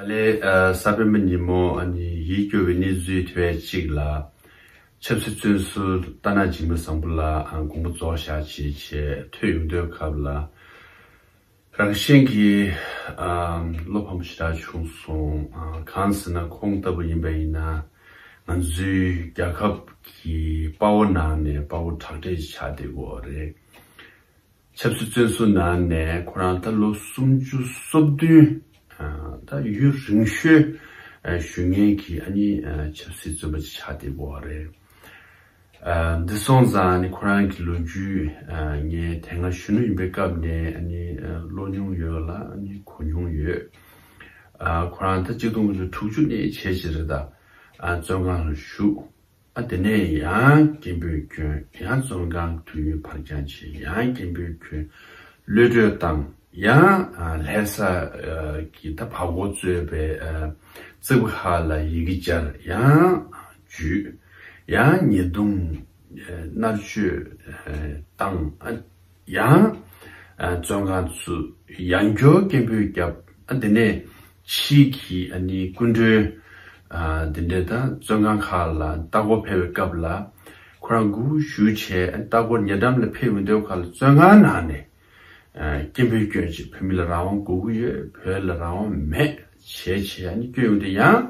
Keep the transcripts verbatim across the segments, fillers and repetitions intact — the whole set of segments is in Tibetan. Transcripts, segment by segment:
ད་ལས་ཨ་གཟའ་སྤེན་པ་ཉིན་མོ་ཨ་ནི་ཡིད་སྐྱོ་བའི་གནས་ཚུལ་ཐོས་ཡས་གཅིག་ལ། ཆབ་སྲིད་བཙོན་ཟུར་རྟ་ནག་འཇིགས་མེད་བཟང་པོ་ལགས་ཨ་དགོངས་པ་རྫོགས་བཞག་བྱས་བྱས་ཐོས་ཡོང་དུས་སྐབས་ལ། རང་བཞིན་གྱིས་ཨ་བློ་ཕམ་པོ་ཞེ་དྲག་བྱུང་སོང་། ཨ་གང་ཟེར་ན་ཁོང་ལྟ་བུ་ཡིན་པ་ཡིན་ན་ང་ཚོའི་རྒྱལ་ཁབ་ཀྱི་དཔའ་བོ་ནང་ནས་དཔའ་བོ་དྲག་གྲས་ཆགས་བསྡད་ཡོད་རེད། ཆབ་སྲིད་བཙོན་ཟུར་ནང་ནས་ཁོ་རང་ད་ལོ་སུམ་ཅུ་སོ་བདུན། ཨ་ད་ཡུན་རིང་ཤོས་ཨ་བཞུགས་མཁན་གྱི་ཨ་ནི་ཨ་ཆབ་སྲིད་བཙོན་པ་ཅིག་ཆགས་བསྡད་ཡོད་རེད། ཨ་འདི་སོང་ཙང་ཨ་ནི་ཁོ་རང་གི་ལོ་རྒྱུས་ཨ་ངས་དེ་སྔ་གཞོན་ནུ་ཡིན་པའི་སྐབས་ནས་ཨ་ནི་ཨ་ཀློག་མྱོང་ཡོད་ལ་ཨ་ནི་གོ་མྱོང་ཡོད། ཨ་ཁོ་རང་ད་གཅིག་སྟོང་དགུ་བརྒྱ་དྲུག་ཅུ་ནས་བྱས་བྱས་རེད་ད། ཨ་བཙོན་ཁང་ལ་བཞུགས། ཨ་དེ་ནས་ཡང་སྐད་འབོད་བསྐྱོན། ཡང་བཙོན་ཁང་དུས་ཡུན་ཕར་འགྱངས་བྱས། ཡང་སྐད་འབོད་བསྐྱོན། གློད་གྲོལ་བཏང་། ཡང་ཨ་ལྷ་ས་ཨ་གི་ད་བར་སྐོར་གཙོས་པའི་ཨ་རྩིག་པ་ཁག་ལ་ཡི་གེ་སྦྱར། ཡང་འཇུས། ཡང་ཉེས་རྡུང་ཨ་མནར་གཅོད་ཨ་བཏང་། ཨ་ཡང་ཨ་བཙོན་ཁང་ཚུད། ཡང་བསྐྱར་སྐད་འབོད་བརྒྱབ། ཨ་དེ་ནས་ཕྱིས་ཀྱི་ཨ་ནི་སྐུ་མགྲོན་ཨ་དེ་འདྲས་དང་བཙོན་ཁང་ཁག་ལ་ལྟ་སྐོར་ཕེབས་པའི་སྐབས་ལ་ཁོ་རང་སྒུག་བཞུགས་བྱས། ཨ་ལྟ་སྐོར་ཉེ་འགྲམ་ལ་ཕེབས་ཡོང་དུས་སྐབས་ལ་བཙོན་ཁང་ནང་ནས་ཨ་སྐད་འབོད་བསྐྱོན་བྱས། བོད་མི་ལ་རང་དབང་དགོས་ཀྱི་ཡོད། བོད་ལ་རང་དབང་མེད་བྱས་བྱས་ཨ་ནི་བསྐྱོན་ཡོང་དུས་ཡང་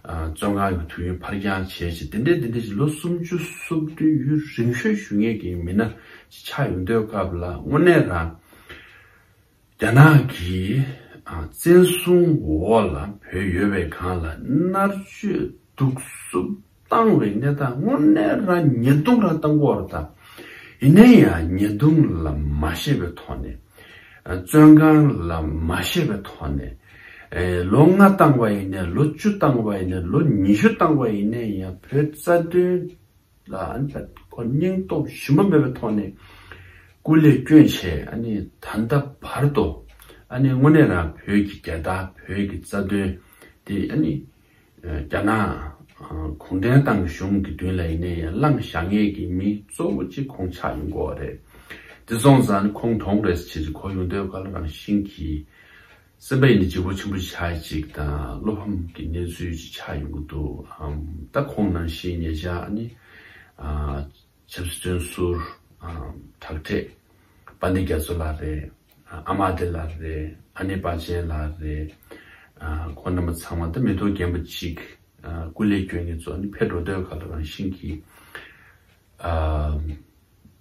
ཨ་བཙོན་ཁང་གི་དུས་ཡུན་ཕར་འགྱངས་བྱས་བྱས། དེ་འདྲས་དེ་འདྲས་ཀྱི་ལོ་སུམ་ཅུ་སོ་བདུན་ཡུན་རིང་ཤོས་བཞུགས་མཁན་གྱི་མི་སྣ་ཆགས་ཡོང་དུས་སྐབས་ལ་དངོས་གནས་རང་རྒྱ་ནག་གི་ཨ་བཙན་བཟུང་འོག་ལ་བོད་ཡོད་པའི་སྒང་ལ་མནར་གཅོད་གདུག་རྩུབ་བཏང་བའི་གནས་སྟངས་དངོས་གནས་རང་ཉེས་རྡུང་རང་བཏང་གི་ཡོད་རེད་ད། ཡིན་ན་ཡང་ཉེས་རྡུང་ལ་མ་ཤེས་པའི་ཐོག་ནས། ཨ་བཙོན་ཁང་ལ་མ་ཤེས་པའི་ཐོག་ནས། ཨེ་ལོ་ལྔ་བཏང་བ་ཡིན་ནའི་ལོ་བཅུ་བཏང་བ་ཡིན་ནའི་ལོ་ཉི་ཤུ་བཏང་བ་ཡིན་ནའི་ཡང་བོད་རྩ་དོན་ལ་ཨ་ནི་ཁོ་སྙིང་སྟོབས་ཞུམ་པ་མེད་པའི་ཐོག་ནས་སྐུ་ལས་བསྐྱོན་བྱས། ཨ་ནི་ད་ལྟ་བར་དུ་ཨ་ནི་དངོས་གནས་རང་བོད་ཀྱི་རྒྱལ་དར་བོད་ཀྱི་རྩ་དོན་དེ་ཨ་ནི་རྒྱ་ནག་གུང་ཁྲན་ཏང་གི་གཞུང་གི་མདུན་ལ་ཡིན་ནའི་ཡང་བླངས་བཞག་མཁན་གྱི་མི་གཙོ་བོ་གཅིག་ཁོང་ཆགས་ཡོང་གི་ཡོད་རེད། དེ་སོང་ཙང་ཁོང་གྲོངས་རེད་ཟེར་གྱི་གོ་ཡོང་དུས་སྐབས་ལ་རང་བཞིན་གྱིས་སེམས་པ་ཡིན་ན་ལྗིད་པོ་ཆེན་པོ་ཆགས་ཅིག་དང་བློ་ཕམ་གྱི་གནས་ཚུལ་ཅིག་ཆགས་ཡོང་གི་འདུག་ཨམ་ད་ཁོང་ནང་བཞིན་ཉེ་ཆར་ཨ་ནི་ཨ་ཆབ་སྲིད་བཙོན་ཟུར་ཨ་དྲག་གྲས་དཔལ་ལྡན་རྒྱ་མཚོ་ལགས་རེད། ཨ་མ་བདེ་ལགས་རེད། ཨ་ནེ་དཔལ་ཆེན་ལགས་རེད། ཨ་ཁོང་རྣམ་པ་ཚང་མ་ད་མི་ཐོག་རྒན་པ་གཅིག་ཨ་སྐུ་ལས་སྐྱོན་མཁན་ཚོ་ཨ་ནི་ཕེབས་འགྲོ་དུས་སྐབས་ལ་རང་བཞིན་གྱིས་ཨ་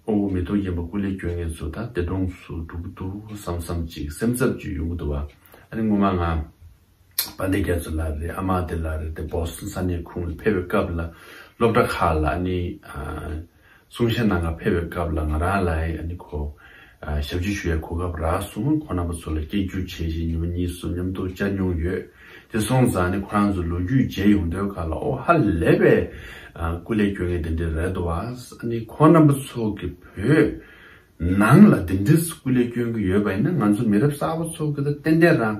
ཨོ་མི་ཐོག་རྒན་པ་སྐུ་ལས་སྐྱོན་མཁན་ཚོ་ད་འདས་གྲོངས་སུ་འགྲོ་གི་འདུག་བསམ་བསམ་ཅིག་སེམས་འཚབ་ཅིག་ཡོང་གི་འདུག་བ། ཨ་ནི་སྔོན་མ་ང་དཔལ་ལྡན་རྒྱ་མཚོ་ལགས་རེད། ཨ་མ་བདེ་ལགས་རེད། དེ་བོ་སི་ཊོན་ས་གནས་ཁོངས་ལ་ཕེབས་པའི་སྐབས་ལ་སློབ་གྲྭ་ཁག་ལ་ཨ་ནི་ཨ་གསུང་བཤད་གནང་ག་ཕེབས་པའི་སྐབས་ལ་ང་རང་ལ་ཨ་ནི་ཁོ་ཨ་ཞབས་ཕྱི་ཞུ་ཡའི་གོ་སྐབས་རག་སོང་། ཁོང་རྣམ་པ་ཚོ་ལ་སྐད་སྒྱུར་བྱས་བྱས་ཉི་མ་གཉིས་གསུམ་མཉམ་དུ་བཅར་མྱོང་ཡོད། དེ་སོང་ཙང་ཨ་ནི་ཁོ་རང་ཚོ་ལོ་རྒྱུས་མཇལ་ཡོང་དུས་སྐབས་ལ་ཨོ་ཧ་ལས་པའི་ཨ་སྐུ་ལས་སྐྱོན་མཁན་དེ་འདྲ་རེད་འདུག་བ། ཨ་ནི་ཁོང་རྣམ་པ་ཚོ་གི་བོད་ནང་ལ་འདི་འདྲའི་སྐུ་ལས་སྐྱོན་གྱི་ཡོད་པ་ཡིན་ན་ང་ཚོ་མི་རབས་གསར་པ་ཚོ་གི་ད་ཏན་ཏན་རང་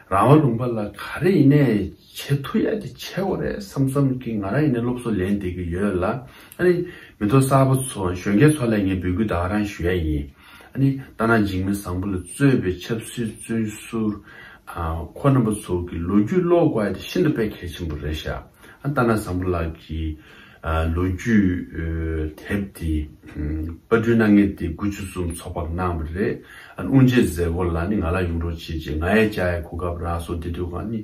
རང་དབང་ལུང་པ་ལ་ག་རེ་ཡིན་ནའི་བྱེད་ཐུབ་ཡ་དེ་བྱེད་དགོས་རེད་བསམ་བསམ་གྱི་ང་རང་ཡིན་ནའི་སློབ་གསོ་ལེན་བསྡད་ཀྱི་ཡོད་ལ། ཨ་ནི་མི་ཐོག་གསར་པ་ཚོ་གཞོན་སྐྱེས་ཚོ་ལ་ངས་འབོད་སྐུལ་ད་ག་རང་ཞུ་ཡ་ཡིན། ཨ་ནི་རྟ་ནག་འཇིགས་མེད་བཟང་པོ་ལ་གཙོས་པའི་ཆབ་སྲིད་བཙོན་ཟུར་ཨ་ཁོ་རྣམ་པ་ཚོ་གི་ལོ་རྒྱུས་ཀློག་དགོས་ཡ་དེ་ཤིན་ཏུ་དཔེ་གལ་ཆེན་པོ་རེད་ཤག་ཨ་རྟ་ནག་བཟང་པོ་ལགས་ཀྱི་ཨ་ལོ་རྒྱུས་ཨ་དེབ་དེ་ཨམ་པར་སྐྲུན་གནང་མཁན་དེ་དགུ་བཅུ་གསུམ་ཚོགས་པ་གནང་བ་རེད། ཨ་དབུ་འབྱེད་མཛད་སྒོ་ལ་ནི་ང་ལ་ཡོང་རོགས་བྱེད་ཅེས་ང་ཡང་བཅར་ཡའི་གོ་སྐབས་རག་སོང་། དེ་དུས་གང་ནི་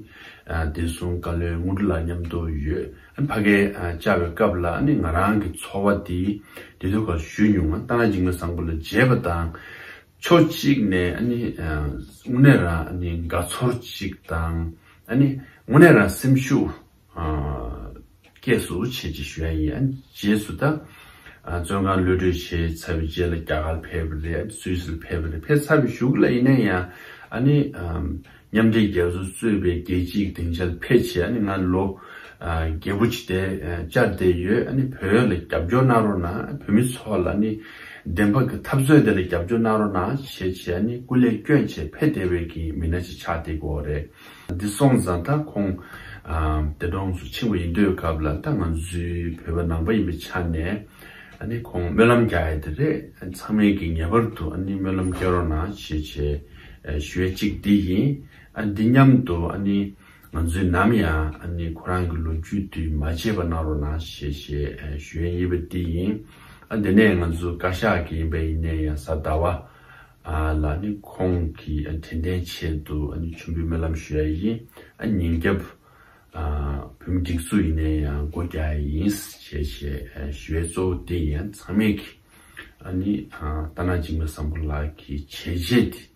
ཨ་བདེ་སྲུང་བཀའ་བློན་དངོས་གྲུབ་ལགས་མཉམ་དུ་ཡོད། ཨ་ཕ་གིར་ཨ་བཅར་བའི་སྐབས་ལ་ནི་ང་རང་གི་ཚོར་བ་དེ་དེ་དུས་གང་ཞུས་མྱོང་། ཨ་རྟ་ནག་འཇིགས་མེད་བཟང་པོ་ལ་མཇལ་བ་དང་ཕྱོགས་གཅིག་ནས་ཨ་ནི་ཨ་དངོས་གནས་རང་ཨ་ནི་དགའ་ཚོར་གཅིག་དང་། ཨ་ནི་དངོས་གནས་རང་སེམས་ཤུགས་ཨ་སྐྱེས་སོང་བྱས་ཅིག་ཞུ་ཡ་ཡིན། ཨ་ནི་རྗེས་སུ་ད་ཨ་བཙོན་ཁང་གློད་གྲོལ་བྱས་ཚར་བའི་རྗེས་ལ་རྒྱ་གར་ཕེབས་པ་རེད། ཨ་ནི་སུད་སིར་ཕེབས་པ་རེད། ཕེབས་ཚར་བའི་གཞུག་ལ་ཡིན་ན་ཡང་ཨ་ནི་ཨམ་མཉམ་འབྲེལ་རྒྱལ་ཚོགས་གཙོས་པའི་རྒྱལ་སྤྱིའི་སྡིངས་ཆར་ཕེབས་བྱས་ཨ་ནི་ང་ལོ་ཨ་རྒས་པོ་ཅིག་དེ་ཨ་བཅར་བསྡད་ཡོད། ཨ་ནི་བོད་ལ་རྒྱབ་སྐྱོར་གནང་རོགས་གནང་། བོད་མི་ཚོ་ལ་ཨ་ནི་བདེན་པ་གི་འཐབ་རྩོད་དེ་ལ་རྒྱབ་སྐྱོར་གནང་རོགས་གནང་བྱས་བྱས་ཨ་ནི་སྐུ་ལས་བསྐྱོན་བྱས་ཕེབས་བསྡད་པའི་གི་མི་སྣ་ཅིག་ཆགས་བསྡད་ཀྱི་ཡོད་རེད། འདི་སོང་ཙང་ད་ཁོང་ཨ་འདས་གྲོངས་སུ་ཕྱིན་པ་ཡིན་དུས་སྐབས་ལ་ད་ང་ཚོའི་བོད་པ་ནང་པ་ཡིན་པའི་ཆ་ནས་ཨ་ནི་ཁོང་སྨོན་ལམ་རྒྱག་ཡ་དེ་རེད། ཚང་མས་ཀྱི་ངེས་པར་དུ་ཨ་ནི་སྨོན་ལམ་སྐྱོན་རོགས་གནང་ཞེས་བྱས་ཨ་ཞུ་ཡ་གཅིག་འདི་ཡིན། ཨ་འདི་མཉམ་དུ་ཨ་ནི་ ང་ཚོས་ནམ་ཡང་ཨ་ནི་ཁོ་རང་གི་ལོ་རྒྱུས་དེ་མ་བརྗེད་པ་གནང་རོགས་གནང་ཞེས་ཞེས་ཨ་ཞུ་ཡས་ཡིན་པ་དེ་ཡིན། ཨ་དེ་ནས་ང་ཚོ་བཀའ་ཤག་གི་ཡིན་པ་ཡིན་ནའི་ཡང་གཟའ་ཟླ་བ་ཨ་ལ་ནི་ཁོང་གི་ཨ་དྲན་རྟེན་ཆེད་དུ་ཨ་ནི་མཆོད་འབུལ་སྨོན་ལམ་ཞུ་ཡས་ཡིན། ཨ་ཉིན་རྒྱབ་ཨ་བོད་མི་སྒྲིག་འཛུགས་ཡིན་ནའི་ཡང་སྒོ་རྒྱག་ཡས་ཡིན་ཞེས་ཞེས་ཨ་ཞུ་ཡས་གཙོ་བོ་དེ་ཡིན། ཚང་མས་ཀྱི་ཨ་ནི་ཨ་རྟ་ནག་འཇིགས་མེད་བཟང་པོ་ལགས་ཀྱི་བྱས་རྗེས་དེ་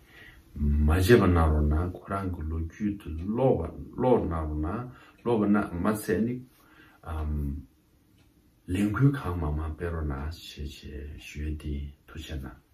མ་བརྗེད་པ་གནང་རོགས་གནང་། ཁོ་རང་གི་ལོ་རྒྱུས་དེ་ཀློག་པ་ཀློག་གནང་རོགས་གནང་། ཀློག་པ་ན་མ་ཚད་ནི་ཨམ་ལས་འགུལ་གང་མང་མང་སྤེལ་རོགས་གནང་ཞེས་ཞེས་ཞུ་ཡས་དེ་ཡིན། ཐུགས་རྗེ་གནང་།